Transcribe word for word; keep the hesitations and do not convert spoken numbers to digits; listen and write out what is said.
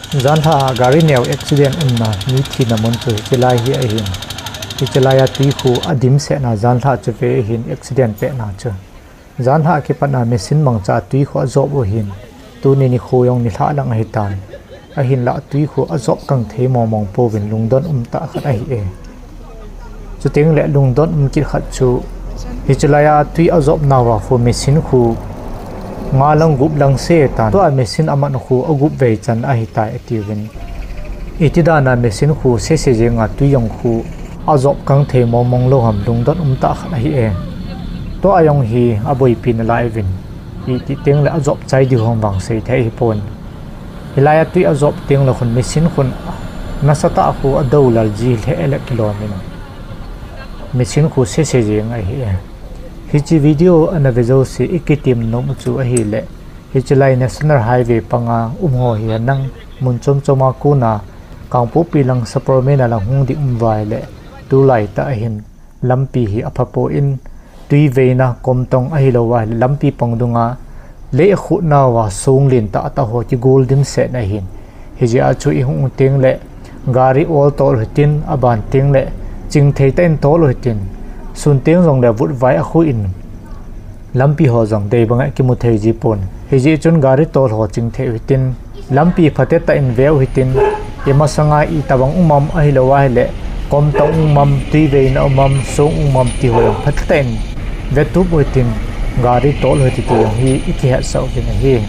Janlhah a gari neo accident umna, mi thina mun chu hiche lai hi ahin. Hiche lai a twi khu adimset na janlhah chu ve ahin, accident pet na chu. Janlhah a kipat na machine mangcha a twi khu ajop u ahin. Tuni nikho jong nilhah lang ahitan. Ahinlah twi khu ajop kang thei mong mong pouvin lungdon umtah khat ahi e. Chuteng le lungdon um kit khat chu, hiche lai a twi ajop nauva khu machine khu nga lang gup lang se tan. Tua machine amat khu agup vei chan ahitai atiuvin. Iti dan a machine khu sese jenga twi jong khu ajop kang thei mong mong lou ham, lungdon umtah khat ahi e. Tua jong hi aboipi nalai uvin. Iti teng le ajop chai diu ham vang sei thei ahipon. Hilai a twi ajop teng le khun machine khun nasatah a khu adou lal ji lheh le kilom in. Machine khu sese jeng ahi e. Hiche video ana ve jouse ikitem nom u chu ahile, hiche lai National Highway panga um ho hi henlang mun chom chom a kona Kangpokpi lang Sapormeina lang hung ding um uva ahile, tulai tah ahin lampi hi aphapoi, twi veina kom tong ahilou va ahile lampi pang dunga lei akhut nauva song lentah tah ho kigol dimset na ahin. Hijeh a chu ihung u teng le gari ol tol hitin, aban teng le chingthei tah in tol u hitin, sun teng jongle vutvai akhu in lampi ho jong dei banga kimu thei ji pon. Hijeh chun gari tol ho chingthei u hitin, lampi phatechan veu hitin, imasanga itobang um am ahilou va ahile, kom tong um am, twi veina um am, song um am ti ho jong phatechan vetup u hitin, gari tol u hite ti jong hi ikihetsah u ahi.